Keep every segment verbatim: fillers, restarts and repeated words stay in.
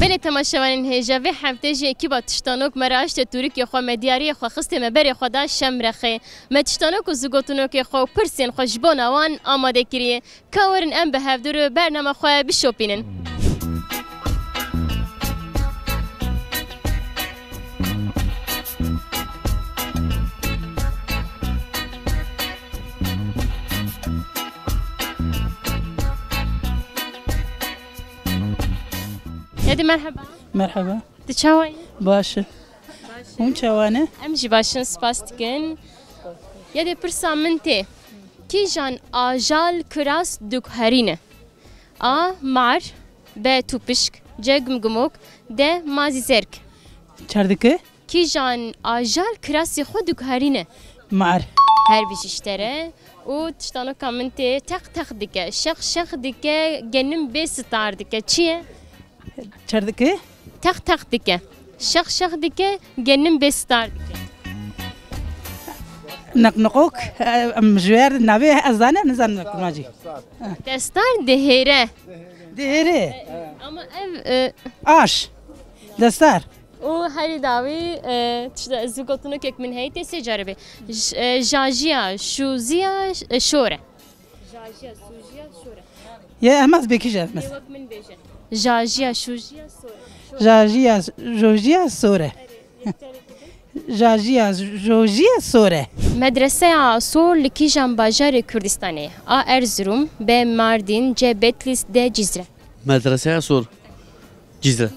Belê temaşevanên hêja, vê heftê jî ekîba Tiştanok me re aşte tûrikê xwe, me diyariyê xwe xistê me berê xwe da Şemrexê. Me tiştanok û zigotinokê xwe û pirsên xwe ji bona wan amade kiriye. Ka werin em bi hevdû re bernama xwe bişopînin. Yedê merheba. Merheba. Tu çawa yî? Baş e. Hûn çawa ne? Em jî baş in, spas dikin. Yedê pirsa min tê. Kîjan ajal kiras diguherîne? A. Mar. B. Tûpişk. C. Gimgimok. D. Mazî zerk. Çerdike? Kîjan ajal kirasê xwe diguherîne? Mar. Her bijî ji te re. Û tiştanoka min tê, teq teq dike, şeq şeq dike, genim bê sitar dike. Çi ye? Çerdike? Teq teq dike, şeq şeq dike, genim bê sitar dike. Niqniqok, e, em ji wer navê ez zane, nizanim kurmancî. Destar dihêre. Dihêre. Ama ev, e, Aş. Destar. Û herî dawî, e, tişt-, zigotinokek min heye tê sê care bê. J-, e, jajiya, şûziya, e, şor e. Jajiya, şûjiya, şor e. Ye, em ez bêkî jî ez mes. Ê wek min bêje. Jajiya, şûjiya, şor e. Jajiya, jojiya, sor e. Erê, yek carê din. Jajiya, jojiya, sor e. Medreseya Asor li kîjan bajarê Kurdistanê ye? A. Erzurum, B. Mardin, C. Betlîs, D. Cizre. Medreseya Asor. Cizre.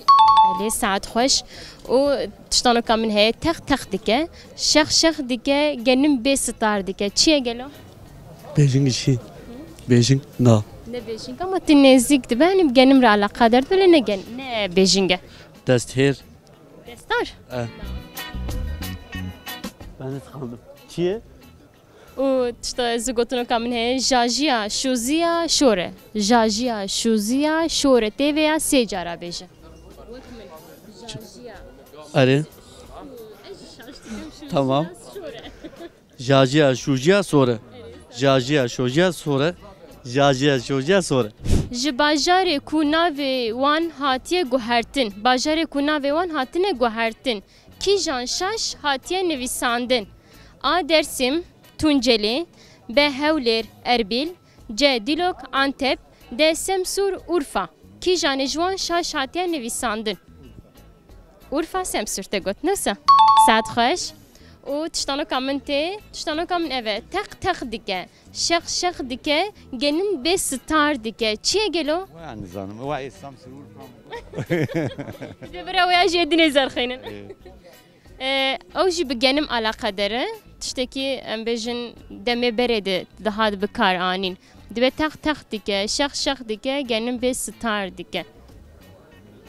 Belê, saet xweş. Û tiştanoka min heye, teq teq dike, şeq şeq dike, genim bê sitar dike. Çi ye gelo? Bêjing jî. Bêjing na. Ne bêjing ama tu nêzîk dibe, hani genim re alaqadar dibe, lê ne gen-, ne bêjing e. Desthêr. Destar? E. Ben de tıkandım. Çi ye? Û tişta ez ê gotinoka min heye, jajiya, şûziya, şor e. Jajiya, şûziya, şor e. Tê vê ya sê cara bêje. Wek min. Jajiya. Erê. Ez jî şaş dikim, şûziya, Tamam. Şor e. Jajiya, şûjiya, sor e. Jajiya, şûjiya, sor e. Jajiya, şûjiya, sor e. Ji bajarê ku navê wan hatiye guhertin, bajarê ku navê wan hatine guhertin, kîjan şaş hatiye nivîsandin? A. Dersim, Tunceli, B. Hewlêr, Erbîl, C. Dîlok, Antep, D. Semsûr, Urfa. Kîjanê ji wan şaş hatiye nivîsandin? Urfa, Semsûr te got. Newsa. Saet xweş. Û tiştanoka min tê, tiştanoka min ev e. Teq teq dike, şeq şeq dike, genim bê sitar dike. Çi ye gelo? Wa nizanim. Wa ê Semsûr, Urfa. Dê bira wê ya jê dinê zerxînin. Ê. E, ew jî bi genim alaqedar e. Tiştekî, em bêjin, demê berê de dihat bi kar anîn. Dibe teq teq dike, şeq şeq dike, genim bê sitar dike.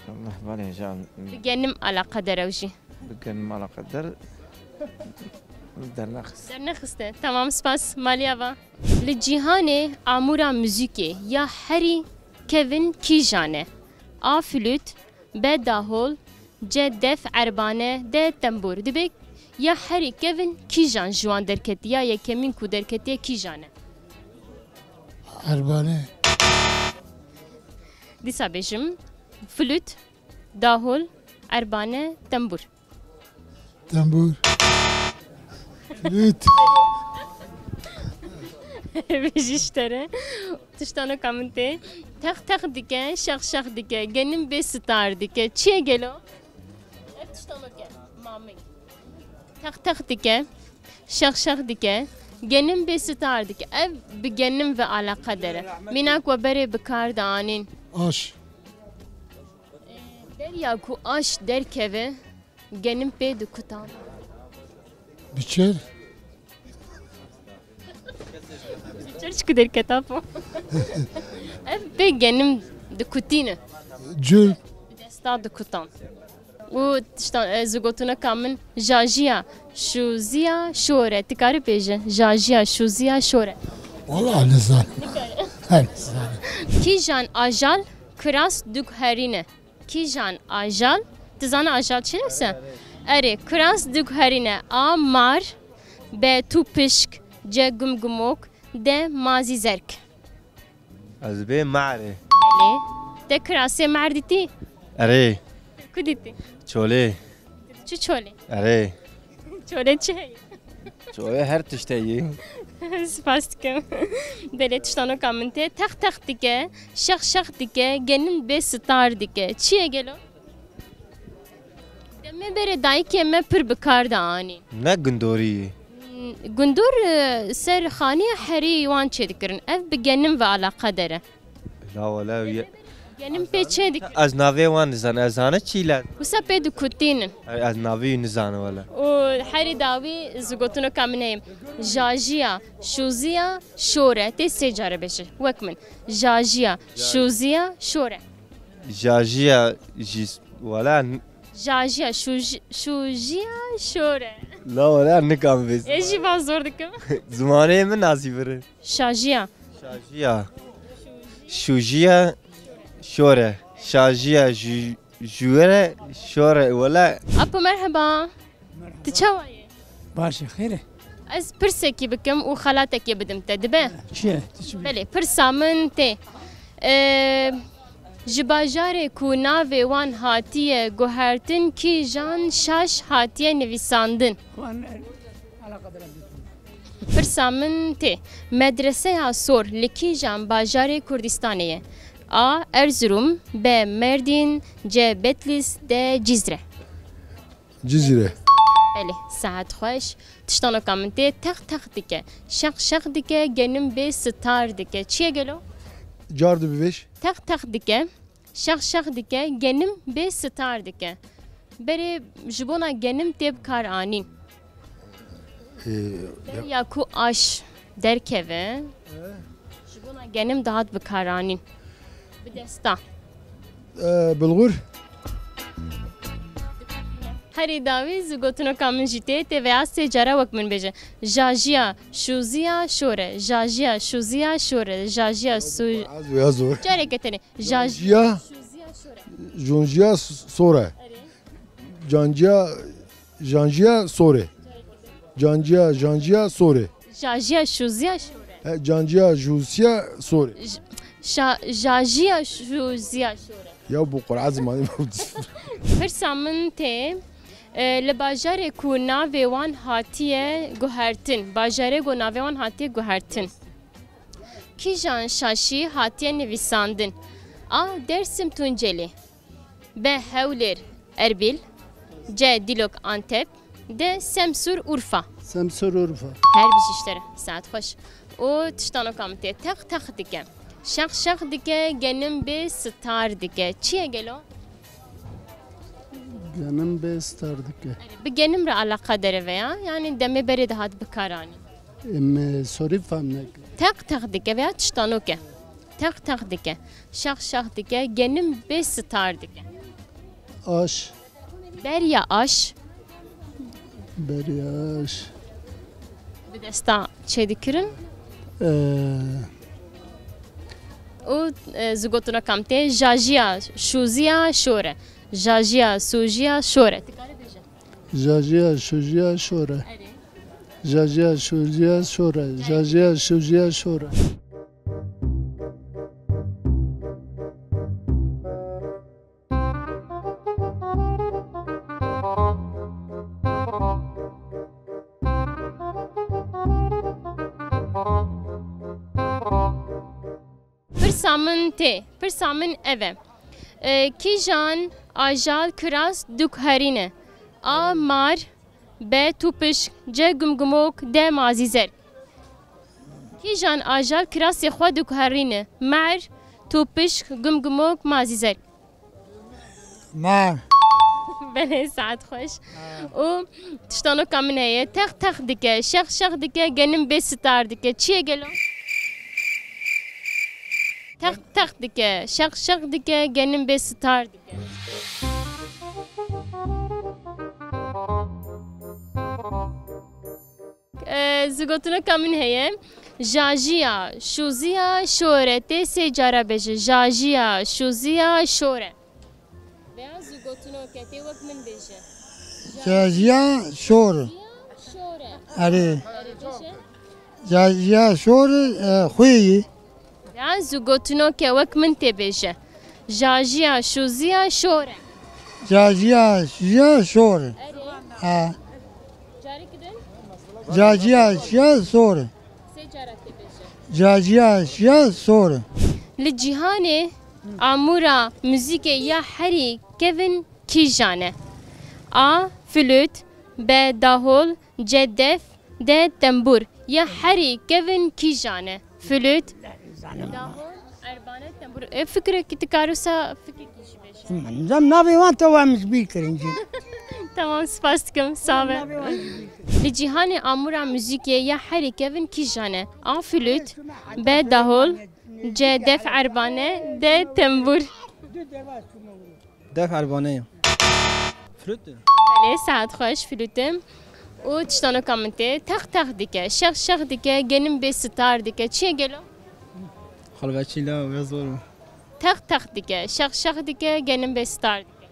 Allah, belê, can. Bi genim alaqedar ew jî. Bi genim alaqedar. Dernexist. Dernexiste. Tamam, spas. Maliya va. Li cîhanê amûra muzîkê ya herî kevin kîjan e? A. Flût, B. Dahol, C. Def, erbane, D. Tembûr. Dibe ya herî kevin kîjan ji wan derketiye, ya yekemîn ku derketiye kîjan e? Erbane. Dîsa bêjim, flût, dahol, erbane, tembûr. Tembûr. Flût. Vê jî ji te re. Tiştanoka min tê. Teq teq dike, şeq şeq dike, genim bê sitar dike. Çi ye gelo? Ev tiştanok e, mamik. Teq teq dike, şeq şeq dike, genim bê sitar dike. Ev bi genim ve alaqedar e. Mînak we berê bi kar de anîn. Aş. Derya ku aş derkeve, genim pê dikutan. Biçer. Biçer çiku derketa po. Ev pê genim dikutîne. Cul. Bi desta dikutan. Û tişta, e, zigotineka min jajiya, şûziya, şor e. Ti karî bêje? Jajiya, şûziya, şor e. Wala nizanim. Nizanim. Kîjan ajal kiras diguherîne? Kîjan ajal? Ti zana ajal çi ne wisa? Erê, kiras diguherîne. A. Mar, B. Tûpişk, C. Gumgumok, D. Mazî zerk. Ez bê marê. Belê. Te kirasê mar dîtî? Erê. Ku dîtî? Çolê. Çi çolê? Erê. Çolê çi heye? Çolê her tişt heye. Spas dikim. Belê, tiştanoka min tê. Tex tex dike, şex şex dike, genim bê sitar dike. Çi ye gelo? Demê berê dayikê me pir bi kar dianî. Ne gundorî. Hmm, gundor, e, ser xaniya herî wan çêdikirin. Ev bi genim ve alaqedar e. La wele ye. Genim pê çêdik. Ez navê wan nizanim. Ez zane çî le. Wisa pê dikutînin. Ez navê wî nizanim wele. Û herî dawî zû gotinoka min heye. Jajiya, şûziya, şor e. Tê sê care bêje. Wek min. Jajiya, şûziya, şor e. Jajiya jî wele n- Jajiya, şûj-, şûjiya, şor e. La wele nikam vê. Ez jî van zor dikim. Zimanê min nasî birin. Şajiya. Şajiya. Şûjiya, şor e. Şajiya, jû-, jûre, şor e. Wele. Apo merheba. Tu çawa yî? Baş e, xêr e. Ez pirsekî bikim û xelatekê bidim te, dibe? Çi ye? Tu çi bî? Belê, pirsa min tê. Ee, ji bajarê ku navê wan hatiye guhertin, kîjan şaş hatiye nivîsandin? Wan, e, alakadar e. Pirsa min tê. Medreseya Sor li kîjan bajarê Kurdistanê ye? A. Erzurum, B. Merdîn, C. Betlîs, D. Cizre. Cizîre. Belê, saet xweş. Tiştanoka min tê teq teq dike, şeq şeq dike, genim bê sitar dike. Çi ye gelo? Car dibivêj. Teq teq dike, şeq şeq dike, genim bê sitar dike. Berê ji bona genim tê bi kar anîn. Ee, Beriya ku aş derkeve, ji bona genim dihat bikaranîn. Bi desta. Ee, bilgur. Herî dawî zû gotinoka min jî tê, tê vêya sê cara wek min bêje. Jajiya, şûziya, şore. Jajiya, şûziya, şore. Jajiya, şû- Ez vêya zor. Careke tenê. Jaj- Jiya. Şûziya, şore. Jonjiya, s- sore. Erê. Canciya, janjiya sore. Canciya, janjiya sore. Jajiya, şûziya, şore. He, canciya, jûsiya sore. J-, şa-, jajiya, şûziya, şore. Ya bu Qur'an zimanı mı? Pirsa min tê, e, li bajarê ku navê wan hatiye guhertin. Bajarê ku navê wan hatiye guhertin. Kîjan şaşî hatiye nivîsandin? A. Dersim Tuncelî. B. Hewlêr, Erbîl. C. Dîlok, Antep. D. Semsûr, Urfa. Semsûr, Urfa. Her bijî ji te re. Saet xweş. Û tiştanoka min tê teq teq dike. Şeq şeq dike, genim bê sitar dike. Çi ye gelo? Genim bê sitar dike. Erê, bi genim re eleqedar e veya, yanî demê berê dihat bikaranî. Em, e, sorî fam nekin. Teq teq dike veya tiştanok e. Teq teq dike. Şax şax dike. Genim bê sitar dike. Aş. Beriya aş. Beriya aş. Bi desta çêdikirin. Ee. Û, e, zû gotina kam tê. Jajiya, şûziya, şore. Jajiya, sûjiya, şore. Jajiya, şûjiya, şore. Erê. Jajiya, şûjiya, şore. Jajiya, şûjiya, şore. Pirsa min tê. Pirsa min ev e. E, kîjan ajal kiras diguherîne? A. Mar. B. Tûpişk. C. Gumgumok. D. Mazîzer. Kîjan ajal kirasê xwe diguherîne? Mar, tûpişk, gumgumok, mazîzer. Mar. Belê, saet xweş. Û tiştanoka min heye. Teq teq dike, şeq şeq dike, genim bê sitar dike. Çi ye gelo? Teq teq dike, şeq şeq dike, genim bê sitar dike. E, zû gotinoka min heye. Jajiya, şûziya, şore. Tê sê cara bêje. Jajiya, şûziya, şore. Veya zû gotinoke tê wek min bêje. Jajiya, şor. Şore. Erê. Erê bêje. Jajiya, şor, e, xwê yî. Ya zû gotinoke wek min tê bêje. Jajiya, şûziya, şore. Caciya şiya şor. Erê. Ha. Carek din? Caciya şiya sor. Sê cara tê bêje. Caciya şiya sor. Li cîhanê amûra muzîkê ya herî kevin kîjan e? A. Flût. B. Dahol. C. Def. D. Tembûr. Ya herî kevin kîjan e? Flût, dahol, erbane, tembûr. E, fikirek tu karî wisa fikirkî jî bêje. Min zam navê wan te wa min ji bîr kirin jî. Tamam, spas dikim. Sağ be. Navê wan ji bîr kirin. Li cîhanê amûra muzîkê ya herî kevin kîjan e? A. Flût. B. Dahol. C. Def, erbane. D. Tembûr. Def erbane ye. Flût e. Belê, saet xweş, flût e. Û tiştanoka min tê, tex tex dike, şex şex dike, genim bê sitar dike. Çi ye gelo? Xalveçî la, ya zor e. Tex tex dike, şex şex dike, genim bê sitar dike.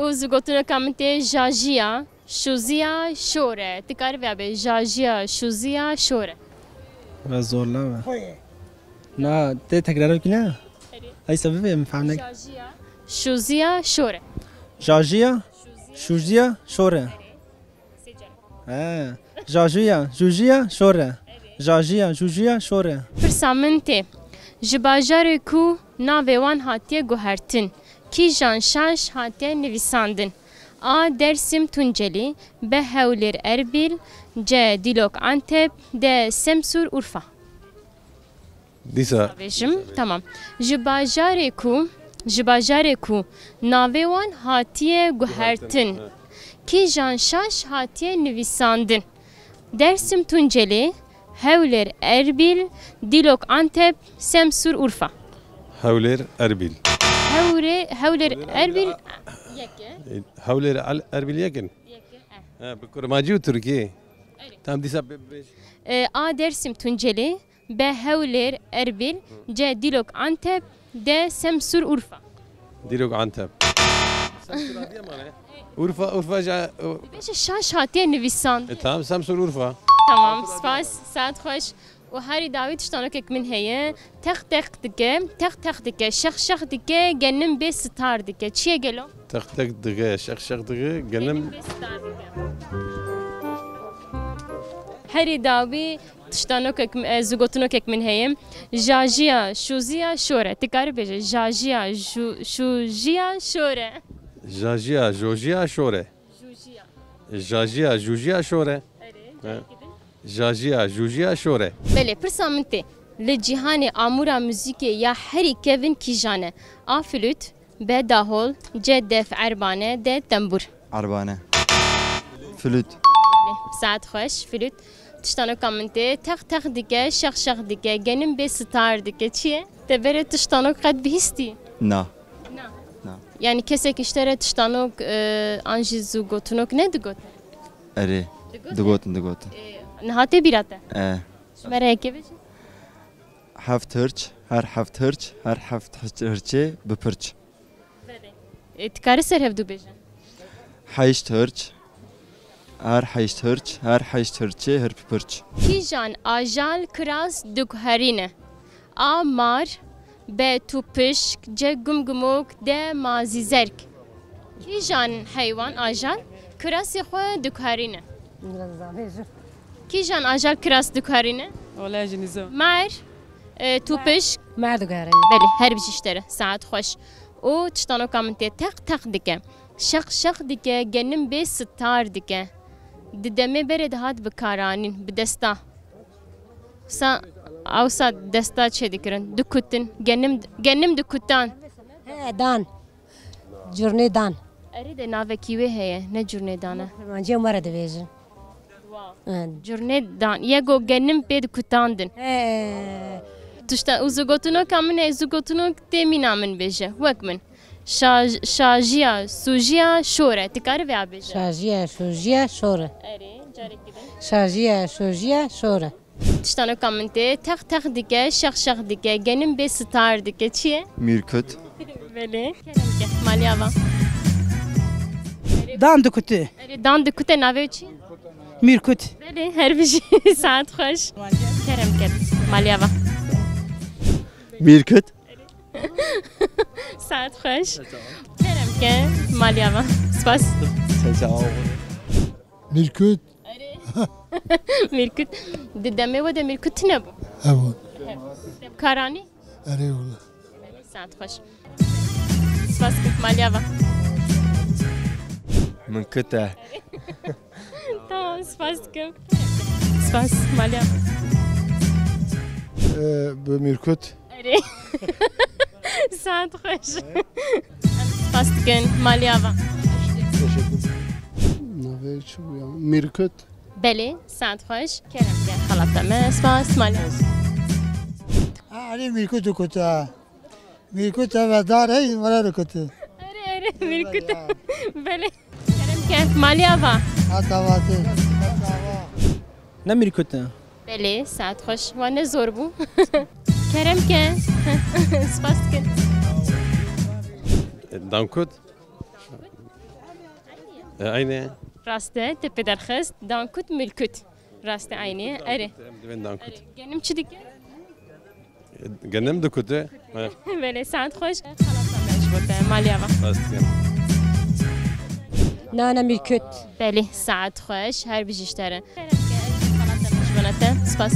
Û zûgotinoka min tê, jajiya, şûziya, şor e. Tu karî vêya bê, jajiya, şûziya, şor e. Ya zor la be. Na, tê tekrar bikî ne? Erê. Ay sebebê min fehm nek. Jajiya. Şûziya şor e. Jajiya, şûziya şor e. Erê. Sê cara. He. Jajiya, jûjiya şor e. Erê. Jajiya, jûjiya şor e. Pirsa min tê. Ji bajarê ku navê wan hatiye guhertin, kîjan şaş hatiye nivîsandin? A. Dersim, Tuncelî. B. Hewlêr, Erbîl. C. Dîlok, Antep. D. Semsûr, Urfa. Dîsa. Bêjim, tamam. Ji bajarê ku, ji bajarê ku navê wan hatiye guhertin, kîjan şaş hatiye nivîsandin? Dersim, Tuncelê, Hewlêr, Erbîl, Dîlok, Antep, Semsûr, Urfa. Hewlêr, Erbîl. Hewrê-, Hewlêr, Erbîl, yek e. E, Hewlêr, El-, Erbîl yek in? Yek e, eh. Ha, bi kurmancî û tirkî. Erê. Tam dîsa bê-, bêj. E, A. Dersim, Tuncelê. B. Hewlêr, Erbîl. C. Dîlok, Antep. D. Semsûr, Urfa. Dîlok, Antep. Semsûr Adiyaman e. Urfa, Urfa ja, o- Dibêje şaş hatiye nivîsan. E, tamam, Semsûr, Urfa. Tamam, spas. Saet xweş. Û herî dawî tiştanokek min heye. Tex tex dike, tex tex dike, şex şex dike, genim bê sitar dike. Çi ye gelo? Tex tex dike, şex şex dike, genim. Genim bê sitar dike. Herî dawî tiştanokek, e, zûgotinokek min heye. Jajiya, şûziya, şor e. Tu karî bêje, jajiya, jû-, şûjiya, şor e. Jajiya, jojiya, şor e. Jûjiya. Jajiya, jûjiya, şor e. Erê, he. Jajiya, jûjiya, şor e. Belê, pirsa min tê. Li cîhanê amûra muzîkê ya herî kevin kîjan e? A. Flût. B. Dahol. C. Def, erbane. D. Tembûr. Erbane. Flût. Saet xweş, flût. Tiştanoka min tê, tex tex dike, şex şex dike, genim bê sitar dike. Çi ye? Te berê tiştanok qet bihîstî? Na. Na. Na. Yani kesek ji te re tiştanok, e, an jî zû gotinok nedigot? Erê. Digot? Digotin, digotin. E, niha tê bîra te? E. Ji me re yekê bêje. Heft hirç, her heft hirç, her heft hirç-, hirçê bi pirç. Belê. E, tu karî ser hev du bêje? Heşt hirç, her heşt hirç, her heşt hirçê hir bi pirç. Kîjan ajal kiras diguherîne? A. Mar. B. Tûpişk. C. Gumgumok. D. Mazîzerk. Kîjan heywan, ajal, kirasê xwe diguherîne? Kîjan ajal kiras diguherîne? Wala jî nizam. Mar, e, tûpişk. Mar diguherîne. Belê, her bijî ji te re. Saet xweş. Û tiştanoka min tê, teq teq dike. Şeq şeq dike, genim bê sitar dike. Di demê berê dihat bikaranîn, bi desta. Sa, awsa desta çê dikirin, dikutin. Genim, genim dikutan. He, dan. Curnê dan. Erê de navekî wê heye, ne curnê dan e. Kurmancî me re dibêjin. He. Curnê dan. Ye go genim pê dikutandin. He. Tişta, û zûgotinoka min e, zûgotinok tê mîna min bêje. Wek min. Şaj-, şajiya, sûjiya, şor e. Tu karî vêya bêje? Şajiya, sûjiya, şor e. Erê, carekî din. Şajiya, sûjiya, şor e. Tiştanoka min tê, teq teq dike, şeq şeq dike, genim bê sitar dike. Çi ye? Mîrkut. Belê. Kerem ke, malî ava. Dan dikute. Erê, dan dikute, navê wê çi ye? Mîrkut. Belê, her bijî, saet xweş. Kerem ke, malî ava. Mîrkut. Saet xweş. Kerem. Ke maliya va. Spas. Sağ ol. Mirkut. Mirkut. Di demê we de Mirkut tune bû. Evo. Karanî. Erê ola. Saet xweş. Spas ke maliya va. Min kute. Tamam, spas dikim. Spas, maliya. Bi Mirkut. Erê. Saet xweş. Em spas dikin, maliya va. Navê çi bû ya? Mirkut. Belê, saet xweş. Kerem ke xelata me, spas, maliya. Erê Mirkut dikut ha. Mirkut eve dar hey, were dikut. Erê, erê, Mirkut. Belê. Kerem ke maliya va. Hata vatê. Ne Mirkut e? Belê, saet xweş. Wa ne zor bû. Kerem ke. Spas dikin. Dankut. E, aynı. Rast e, te pê derxist. Dankut, Mirkut. Rast e, aynı. Erê. Em divên Dankut. Genim çi dike? Genim dikute. Evet. Belê, saet xweş. Xelata me ji bo te, maliya va. Rast dikim. Nana Mirkut. Belê, saet xweş. Her bijî ji te re. Xelata me ji bo te. Spas.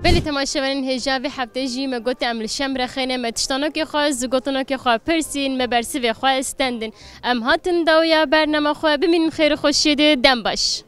Belê temaşevanên hêja vê heftê jî me got em li Şemrexê ne, me tiştanokê xwe, zigotinokê xwe pirsîn, me bersivê xwe stendin. Em hatin dawiya bernama xwe, bimînin xêr û xweşiyê de, dem baş.